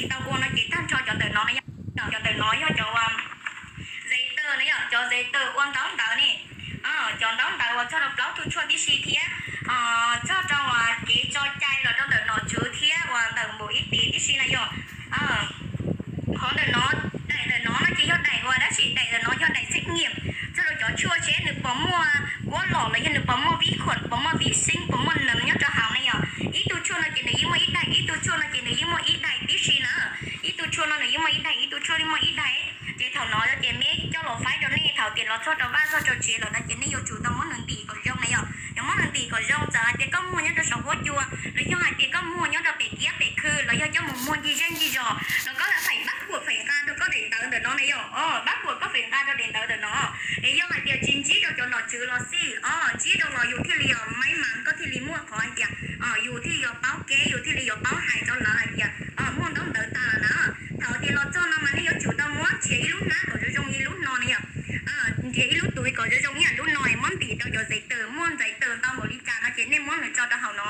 tau ua no ces tag nrho cov ntawm no na yom, cov ntawm no yog cov zais taws na yom, cov zais taws ua ntaub ntawv ne, cov ntaub ntawv uas txog rau plaub tug tshuaj tib si thiab txog rau kev tso cai los rau ntawm nom tswv thiab uas ntawm npaum ib tis tib si na yom. Qhov ntawm no, daim ntawm no no ces yog daim uas dab tsi, daim ntawm no yog daim xeeb nyiam txog rau cov tshuaj seb nws puas muaj kuab los los yog nws puas muaj vib khuam, puas muaj vib xeeb, puas muaj nees nyob rau hauv ne yom. Ib tug tshuaj no ces nws yeej muaj ib daim, ib tug tshuaj no ces nws yeej muaj ib daim tib si na. Ib tug tshuaj no nws yeej muaj ib daim, ib tug tshuaj yeej muaj ib daim. Ces thaum no ces neb coj los faib rau nej thaum tias los txog rau vaj txog rau tsev lawm no ces nej yuav tsum tau muab nws ntim kom zoo na yom. Yuav muab nws ntim kom zoo, txawm hais tias koj muag nyob rau saum huab cua los yog hais tias koj muag nyob rau pem kiab pem khw los yog coj mus muag ncig zej ncig zos los koj feem pab kuam feem nqa rau koj daim ntawv ntawm no na yom. Pab kuam koj feem nqa rau daim ntawv ntawm no. Es yog hais tias tsis ntsib rau cov nom tswv los xij, ntsib rau los yus thiaj li os maib mas koj thiaj li muaj qhov hais tias yus thiaj yuav paub kev, yus thiaj li yuav paub hais rau lawv hais tias muaj ntaub ntawv tag lawm na. Thaum tias los txog no mas nej yuav tsum tau muab nrhiav ib lub hnab kom zoo zoo ib lub no na yom. Nrhiav ib lub tuv kom zoo zoo ib yam lub no es muab ntim rau cov zais taws, muaj zais taws ntau npaum li cas no ces nej muab nws tso rau hauv no.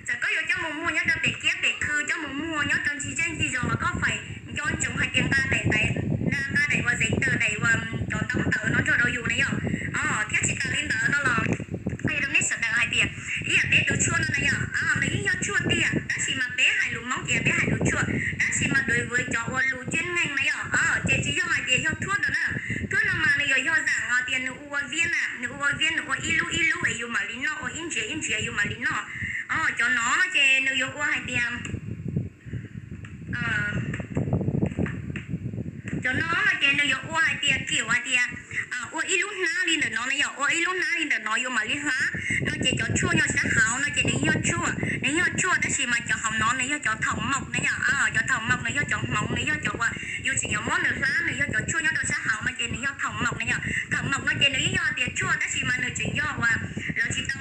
Txawm koj yuav coj mus muag nyob rau pem kiab pem khw, coj mus muag nyob rau ncig zej ncig zos los koj feem nco ntsoov hais tias nqa daim ntawv, nqa daim uas zais taws, daim uas cov ntaub ntawv no nrog rau yus na yom. Thiab tsis tas li ntawd no los qhia rau nej sawv daws hais tias ib yam peb tus tshuaj no na yom, nws yeej yog tshuaj tiag tab sis mas peb hais lus Hmoob ces peb hais lus tshuaj, tab sis mas đối với cov ua lus chuyên ngành na yom, ces tsis yog hais tias yog thuốc đâu na. Thuốc no mas nws yuav yog zaum hais tias nws ua ua viab na, nws ua ua viab, nws ua ib lub ib lub es yus mam li noj, ua ib ntsiav ib ntsiav yus mam li noj. Cov no no ces nws yuav ua hais tias, cov no no ces nws yuav ua hais tias kiểu hais tias ua ib lub hnab li ntawm no na yom, ua ib lub hnab li ntawm no yus mam li hlab no ces cov tshuaj nyob sab hauv no ces nws yog tshuaj, nws yog tshuaj tab sis mas cov hauv no nws yog cov thảo mộc na yom. Cov thảo mộc nws yog cov hmoov, nws yog cov uas yus tseem yuav muab nws hlab, nws yog cov tshuaj nyob rau sab hauv no ces nws yog thảo mộc na yom. Thảo mộc no ces nws yeej yog hais tias tshuaj tab sis mas nws tseem yog uas lawv tsis tau,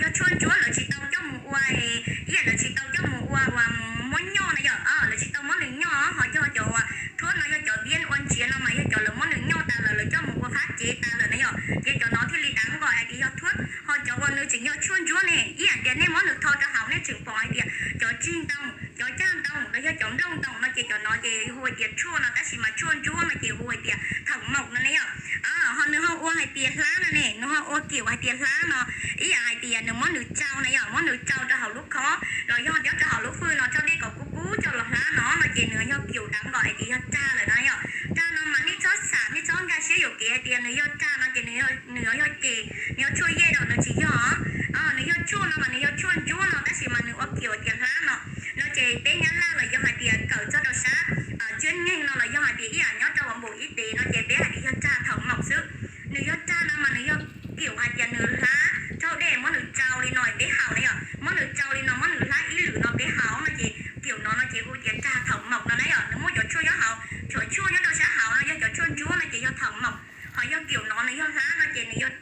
yog tshuaj ntsuab, lawv tsis tau coj mus ua, ib yam lawv tsis tau coj mus ua uas muab nyoj na yom, lawv tsis tau muab nws nyoj. Ho yog cov uas thuab no yog cov viab ua ntsiav no mas yog cov lawv muab nws nyoj tas lawm lawv coj mus ua fab cev tas lawm na yom, ces cov no thiaj li dav nqos hais tias yog thuab. Ho cov uas nws tseem yog tshuaj ntsuab ne, ib yam tias nej muab nws tho rau hauv nej tseem pom hais tias cov tsig ntoo, cov cag ntoo los yog cov nplooj ntoo no ces cov no ces hu hais tias tshuaj no tab sis mas tshuaj ntsuab no ces hu hais tias thảo mộc no ne yom. Ho nws ho ua hais tias hlab no ne, nws ho ua kiểu hais tias hlab no, ib yam hais tias nws muab nws tsau na yom, muab nws tsau rau hauv lub khob los yog nyob rau hauv lub fwj no tso dej kom kub kub coj los hlab no no ces nws yog kiểu dav nqos hais tias yog rag lawm no yom. Rag no mas nej txhob xav, nej txhob nkag siab yuam kev hais tias nws yog rag no ces nws yuav yog ces nws yog tshuaj yej no, nws tsis yog. Nws yog tshuaj no mas nws yog tshuaj ntsuab no tab sis mas nws ua kiểu tias hlab no no ces peb Nyab Laj los yog hais tias kawm txog rau sab chuyên ngành no los yog hais tias ib yam nyob rau uas npaum ib tes no ces peb hais tias yog rag thảo mộc xwb. Nws yog rag no mas nws yog kiểu hais tias nws hlab rau dej muab nws tsau li no peb haus na yom, muab nws tsau li no muab nws hlab ib lwm no peb haus no ces kiểu no no ces hu tias rag thảo mộc no na yom. Nws muaj cov tshuaj nyob hauv, cov tshuaj nyob rau sab hauv no yog cov tshuaj ntsuab no ces yog thảo mộc. Ho yog kiểu no nws yog hlab no ces nws yog